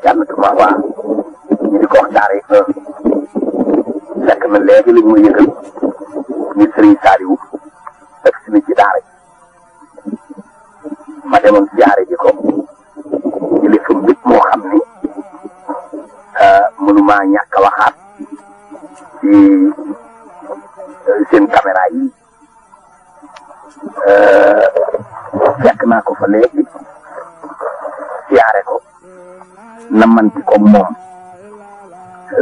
jànnatuma waa ñu di ko wax daara fekk na léegi li muy yëgal ñu Serigne Saliou ak si ci daara ji ma demoon siyaare ji ko kilifa mbit moo xam ni mënuma ñàkk a waxaat ci seen caméra yi fekk naa ko fa léegi siyaare ko namanti ko moom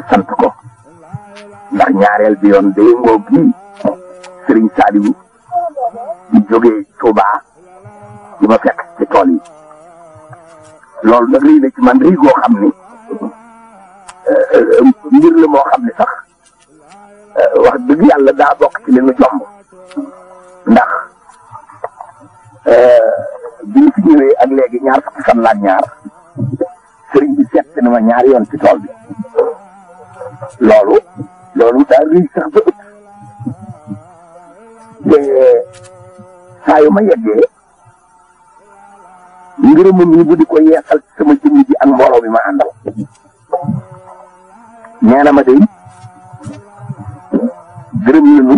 sant ko ndax ñaareel bi yoon day ngoo gii Serigne Saliou di jógee Touba di ma fekk ci tool yi loolu nag lii na ci man rii goo xam ni mbir la moo xam ne sax wax dëgg yàlla daa bokk ci li nu jomb ndax bi ñu fi ñëwee ak léegi ñaar fukki fan la ak ñaar sëriñ bi seet na ma ñaari yoon ci tool bi loolu daa rëy sax ba ëpp te saa yu ma yeggee ngërëmam yi bu di ko yeesal ci sama jëmm ji ak mbooloo bi ma àndal nee na ma day gërëm nañu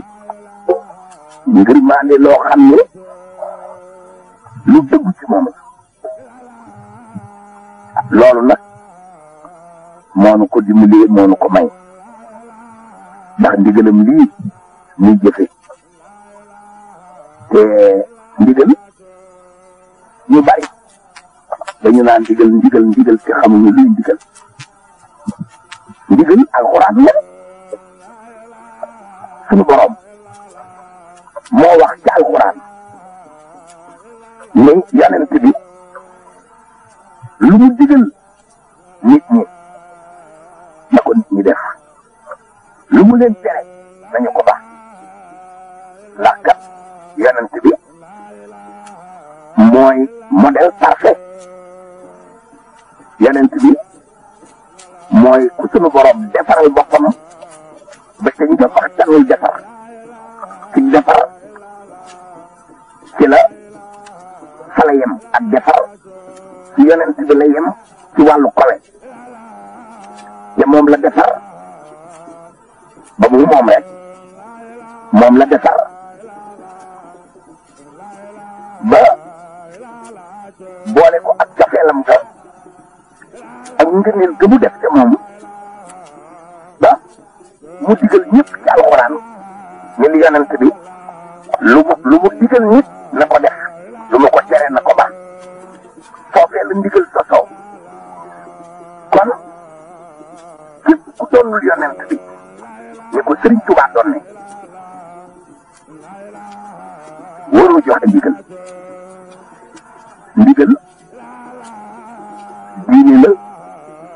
ngir maande loo xam ne lu dëgg ci moom loolu nag moonu ko dimbalee moonu ko may ndax ndigalam lii muy jëfe te ndigal ñu bari dañu naan ndigal te xamuñu luy ndigal alxuraan la suñu borom moo wax ci alxuraan ne yonent bi lu mu digal nit ñi na ko nit ñi def lu mu leen tere nañu ko baax ndax kat yonent bi mooy modèle parfait yonent bi mooy ku sunu borom defaral boppam ba ca ñu ko waxtaanul defar ci defar ci la fa la yem ak defar ci yonent bi la yem ci wàllu kole te moom la defar ba mu moom rek moom la defar ba boole ko ak cofeelam ga ak ngëneel ga mu def ca moom ba mu digal ñëpp ci alxuraan ñu li yonent bi lu mu digal nit na ko def lu mu ko tere na ko baax foofee la ndigal sosoo kon képp ku doonul yonent bi ni ko Sëriñ Tuubaa doon ne waroo joxe ndigal diine la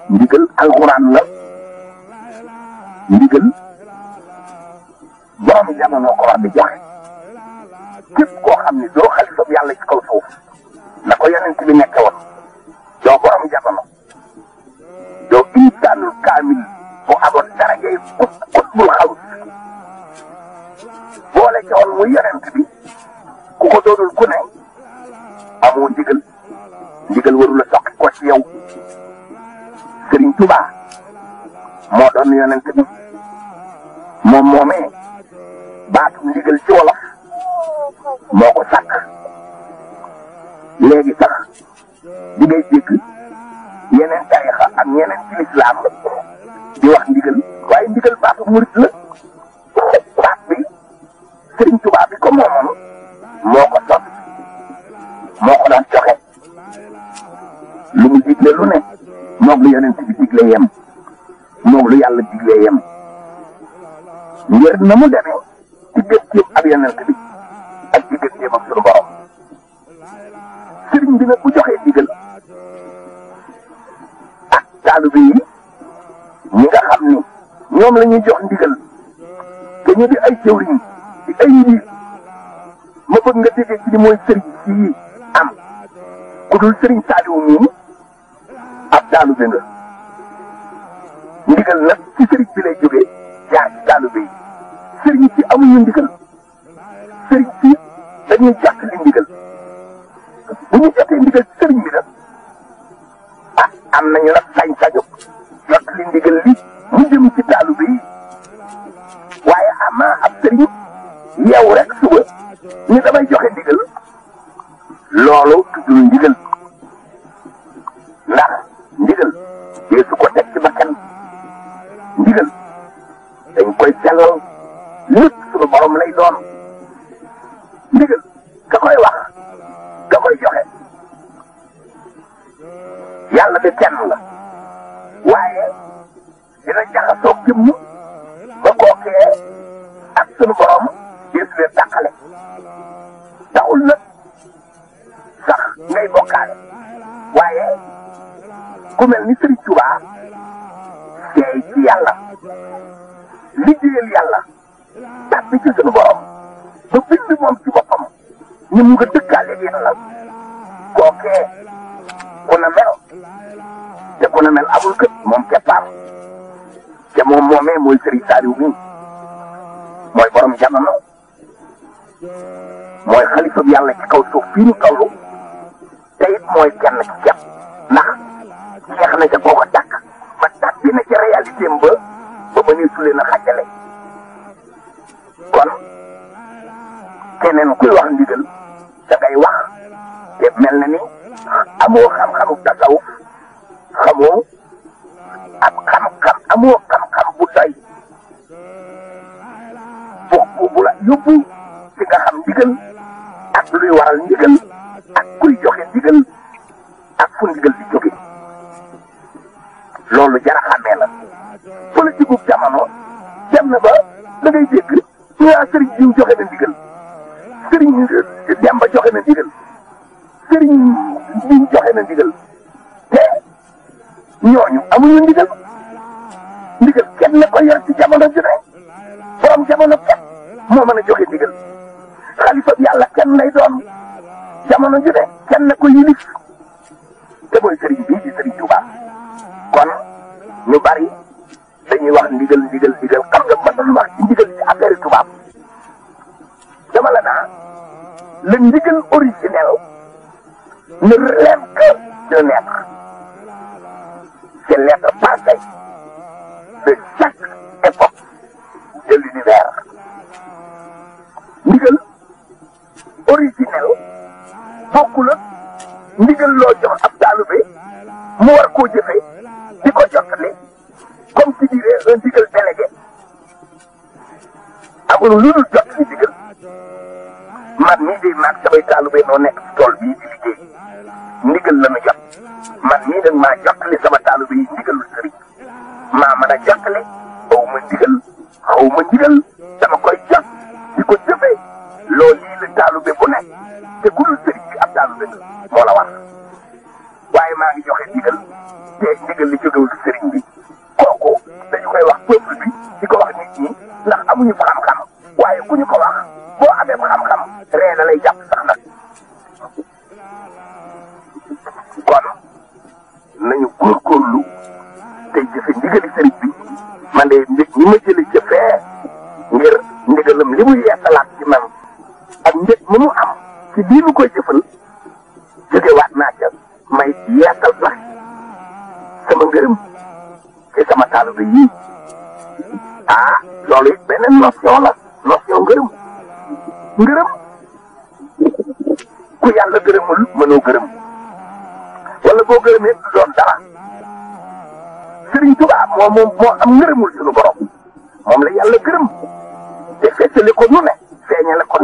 ndigal alxuraan la ndigal borom jamono ko wax di joxe képp koo xam ne doo xalifa yàlla ci kaw suuf na ko yonent bi nekk woon doo borom jamono doo insaanul kaamil bu amoon darajay kutbul xaws boole ca woon muy yonent bi ku ko doonul ku ne amoo ndigal warula soqi ko ci yow Sëriñ Tuubaa moo doon yonent bi moom moomee baatu ndigal ci wolof moo ko sàkk léegi sax di ngay dégg yeneen tarixa ak ñeneen ci lislaam di wax ndigal waaye ndigal baatu murit la baat bi Sëriñ Tuubaa bi ko moomoon moo ko sos moo ko daan joxe lu mu digle lu ne moog lu yonent bi digle yem moog lu yàlla digle yem ngir na mu demee digganteem ak yonent bi ak digganteem ak sunu borom sëriñ bi nag bu joxee digal ak taalibe yi ñi nga xam ni ñoom la ñuy jox ndigal te ñu di ay jëwriñ di ay njiit ma bëgg nga déggee ci ni mooy sëriñ sii am ku dul Sëriñ Saliou mii ab taalibe nga ndigal nag ci sëriñ bi lay jógee jaar ci taalibe yi sëriñ si amuñu ndigal sëriñ si dañuy jàpp li ndigal bu ñu jotee ndigal sëriñ bi nag am nañu nag sañ-sañu jot li ndigal li mu jëm ci taalibe yi waaye ama ab sëriñ yow rek suba ni damay joxe ndigal loolu tuddul ndigal ndax ndigal dee su ko teg ci bakkan ndigal dañ koy sellal lépp suñu borom lay doon ndigal ka koy wax ka koy joxe yàlla de kenn la waaye dina jaxasoo jëmm ba kookee ak sunu borom deesu leen tàqale taxul nag sax ngay bokkaale waaye ku mel ni Sëriñ Tuubaa seey ci yàlla liggéeyal yàlla tàbbi ci sunu borom ba bind moom ci boppam ñu mu nga dëkkaale yàlla kookee ku na mel te ku na mel amul kët moom keppaam te moom moomee mooy Sëriñ Saaliw mi mooy borom jamono mooy xalifa bi yàlla ci kaw suuf fii ñu toll te it mooy kenn ci kepp ndax jeex na ca kooko tàkk ba tàbbi na ca réalité am ba mënee su leen a xàjjale kon keneen kuy wax ndigal da ngay wax te mel na ni amoo xam-xamu tasawuf xamoo ab xam-xam amoo xam-xam bu doy bu la yóbbu ci nga xam ndigal ak luy waral ndigal ak kuy joxe ndigal ak fu ndigal di jóge loolu jar a xàmmee la politique bu jamono dem na ba da ngay dégg ñu waa sëriñ jiw joxe na ndigal sëriñ Demba joxe na ndigal sëriñ jiw joxe na ndigal te ñooñu amuñu ndigal ndigal kenn ko yor ci jamono ju ne borom jamono kenn moo mën a joxe ndigal xalifa bi yàlla kenn lay doon jamono ju ne kenn ko yilif te mooy sëriñ bii di Sëriñ Tuubaa kon ñu bari dañuy wax ndigal ndigal ndigal xam nga ma doon wax ci ndigal ci affaire tubaab dama la naa le ndigal originel ne relève que d'un être c'est l'être parfait de chaque époque de l'univers ndigal originel bokkul ak ndigal loo jox ab taalibe mu war koo jëfe di ko jottali comme tu dirais un ndigal délégué amul lu dul jot ci ndigal man mii de maag samay taalibe noo nekk ci tool bii di liggéey ndigal la nu jot man mii nag maa jottali sama taalibe yi ndigalul sëriñ maa mën a jottali xaw ma ndigal xaw ma ndigal dama koy jot di ko jëfee loolu lii la taalibe bu nekk te ku dul sëriñ bi ab taalibe moo la wax waaye maa ngi joxe ndigal te ndigal li jógewul sëriñ bi kooku dañu koy wax peuple bi di ko wax nit ñi ndax amuñu xam-xam waaye ku ñu ko wax boo amee xam-xam ree da lay jàpp sax nag kon nañu góorgóorlu tey jëfe ndigali sëriñ bi man de ñi ma jële ca fee ngir ndigalam li mu yeesalaat ci man ak njëg mi mu am ci bii nu koy jëfal jógewaat naa ca may yeesal sax sama ngërëm ci sama taalibe yii loolu it beneen notion la notion ngërëm ku yàlla gërëmul mënoo gërëm wala boo gërëmee du doon dara Sëriñ Tuubaa moo am ngërëmul suñu borom moom la yàlla gërëm te feesale ko nu ne feeñale ko